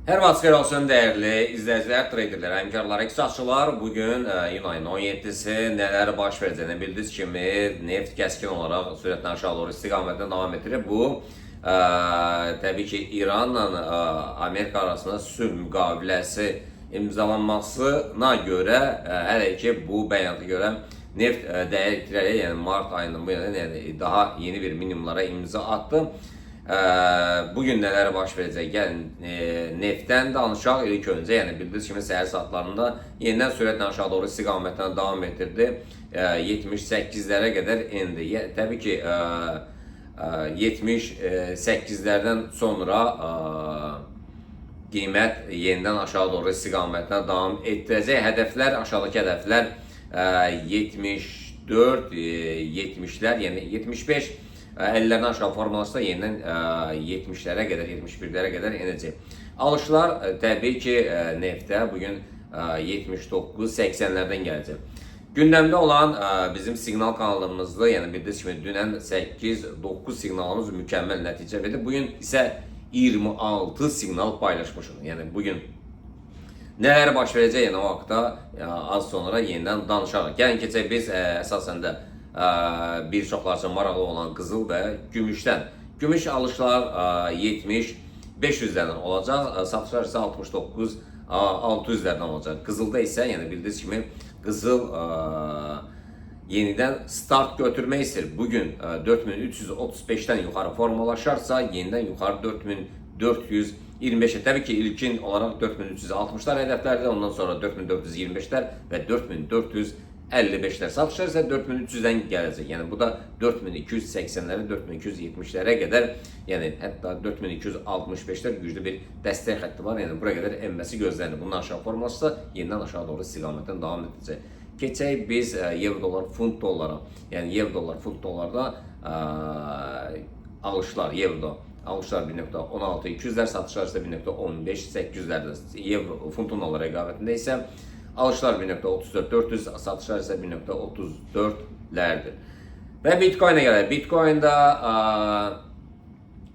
Hər vaxt xeyir olsun dəyərli izləyicilər, traderlər, həmkarlar, iqtisadçılar. Bugün iyun ayının 17-si nələr baş verəcəyini bildiyiniz kimi neft kəskin olaraq sürətlə aşağı doğru istiqamətdə davam etdirir. Bu təbii ki, İranla Amerika arasında sülh müqaviləsi imzalanmasına görə hələ ki bu bəyanata görə neft dəyər itirərək, yəni mart ayından bu yana, yəni daha yeni bir minimumlara imza atdı. Bugün nələr baş verəcək? Gəlin neftdən danışaq ilk öncə. Yəni bildiyiniz kimi səhər saatlarında yenidən sürətlə aşağı doğru istiqamətdən davam etdirdi. 78-lərə qədər endi. Təbii ki, 78-lərdən sonra qiymət yenidən aşağı doğru istiqamətdə davam etdirəcək. Hədəflər, aşağıdakı hədəflər 74, 70-lər, yəni 75, 50-lərdən aşağı formalaşsa yenidən 70-lərə qədər, 71-lərə qədər enəcək. Alışlar təbii ki, neftdə bugün 79-80-lərdən gələcək. Gündəmdə olan bizim siqnal kanalımızda, yəni bildiyiniz kimi dünən 8-9 siqnalımız mükəmməl nəticə verdi. Bugün isə 26 siqnal paylaşmışıq. Yəni bugün nələr baş verəcək, yəni o haqda az sonra yenidən danışarıq. Gəlin keçək biz əsasən də bir çoxlar üçün maraqlı olan qızıl və gümüşdən. Gümüş alışlar 70 500-lərdən olacaq, satışlar isə 69 600-lərdən olacaq. Qızılda isə, yəni bildiyiniz kimi qızıl yenidən start götürmək istəyir. Bugün 4335-dən yuxarı formalaşarsa, yenidən yuxarı 4425-ə, təbii ki, ilkin olaraq 4360-lar hədəflərdir, ondan sonra 4425-lər və 4455-lər. Satışlar isə 4300-dən gələcək. Yəni bu da 4280-lərə, 4270-lərə qədər, yəni hətta 4265-lər güclü bir dəstək xətti var. Yəni bura qədər enməsi gözlənilir. Bundan aşağı formalaşsa, yenidən aşağı doğru istiqamətdən davam edəcək. Keçək biz euro dollar, funt dollara. Yəni euro dollar, funt dollarda alışlar euro alışlar 1.16 200-lər, satışlar isə 1.15 800-lərdə. Euro funtun dollar rəqabətində isə alışlar 1.34 400, satışlar isə 1.34-lərdir. Və Bitcoin-ə gələk. Bitcoin-da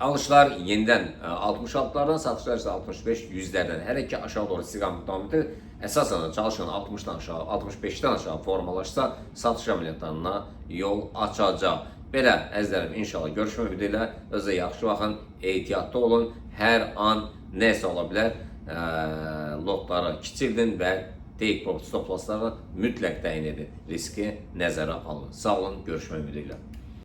alışlar yenidən 66-lardan, satışlar isə 65 100-lərdən. Hələ ki aşağı doğru istiqamət davam edir. Əsasən də çalışın 60-dan aşağı, 65-dən aşağı formalaşsa satış əməliyyatlarına yol açacaq. Belə əzizlərim, inşallah görüşmək ümidi ilə özünüzə yaxşı baxın, ehtiyatlı olun. Hər an nəsə ola bilər. Lotları kiçildin və take profit stop lossları mütləq təyin edin. Riski nəzərə alın. Sağ olun, görüşmək ümidi ilə.